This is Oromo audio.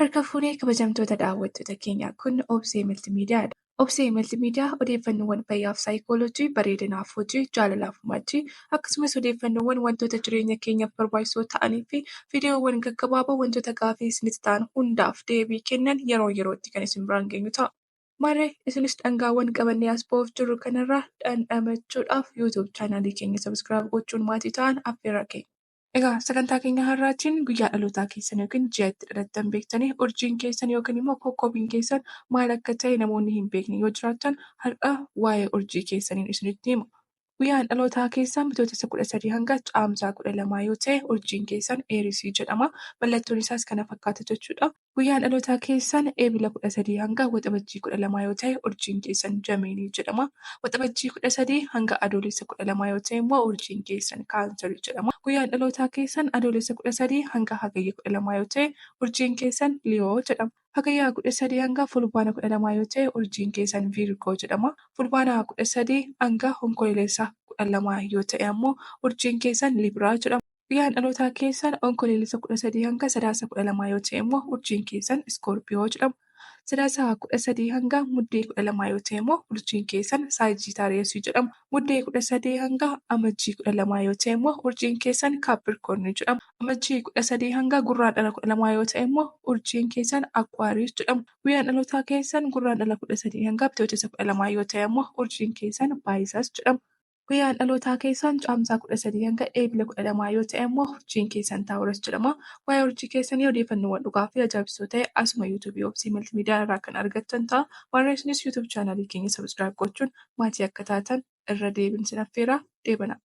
Harka fuunee kabajamtoota daawwattoota keenyaa, kun Obsee Maltiimiidiyaadha. Obsee Maltiimiidiyaa odeeffannoowwan fayyaaf saayikooloojii, bareedinaaf hojii, jaalalaaf maatii akkasumas odeeffannoowwan wantoota jireenya keenyaaf barbaachisoo ta'anii fi viidiyoowwan gaggabaaboo wantoota gaaffii isinitti ta'an hundaaf deebii kennan yeroo yerootti kan isin biraan geenyu ta'a. Maarree isinis dhangaawwan qabannee as ba'uuf jirru kanarraa dhandhamachuudhaaf YouTube chaanaalii keenya subscribe gochuun maatii ta'an affeerraa keenya. Egaa sagantaa keenya har'aatiin guyyaa dhalootaa keessan yookiin ji'a itti dhalattan beektanii, urjiin keessan yookiin immoo kokkoobiin keessan maal akka ta'e namoonni hin beekne yoo jiraatan, har'a waa'ee urjii keessaniin isinitti hima. Guyyaan dhalootaa keessan Bitootessa 13 hanga Caamsaa 12 yoo ta'e, urjiin keessan Eerisii jedhama. Mallattoon isaas kana fakkaata jechuudha. Guyyaan dhalootaa keessan Eebila 13 hanga Waxabajjii 12 yoo ta'e, urjiin keessan Jamiinii jedhama. Waxabajjii 13 hanga Adoolessa 12 yoo ta'e immoo, urjiin keessan Kaansarii jedhama. Guyyaan dhalootaa keessan Adoolessa 13 hanga Hagayya 12 yoo ta'e, urjiin keessan Liyoo jedhama. Hagayya 13 hanga Fulbaana 12 yoo ta'e, urjiin keessan Viirgoo jedhama. Fulbaana 13 hanga Onkololeessa 12 yoo ta'e ammoo, urjiin keessan Libraa jedhama. Guyyaan dhalootaa keessan Onkololeessa 13 hanga Sadaasa 12 yoo ta'e immoo, urjiin keessan Iskoorpiyoo jedhama. Sadaasa 13 hanga Muddee 12 yoo ta'e immoo, urjiin keessan Saajitaariyeesii jedhama. Muddee 13 hanga Amajjii 12 yoo ta'e immoo, urjiin keessan Kaapirkoornii jedhama. Amajjii 13 hanga Gurraandhala 12 yoo ta'e immoo, urjiin keessan Akwaariis jedhama. Guyyaan dhalootaa keessan Gurraandhala 13 hanga Bitootessa 12 yoo ta'e immoo, urjiin keessan Paayisaas jedhama. Guyyaan dhalootaa keessan Caamsaa 13 hanga Eebila 12 yoo ta'e immoo, urjiin keessan Taawuras jedhama. Waa'ee urjii keessanii odeeffannoowwan dhugaa fi ajaa'ibsiisoo ta'e asuma YouTubeii Obsii Maltiimiidiyaa irraa kan argattan ta'a. Warra isinis YouTube chaanaalii keenya subscribe gochuun maatii akka taatan irra deebiin isin affeeraa deebana.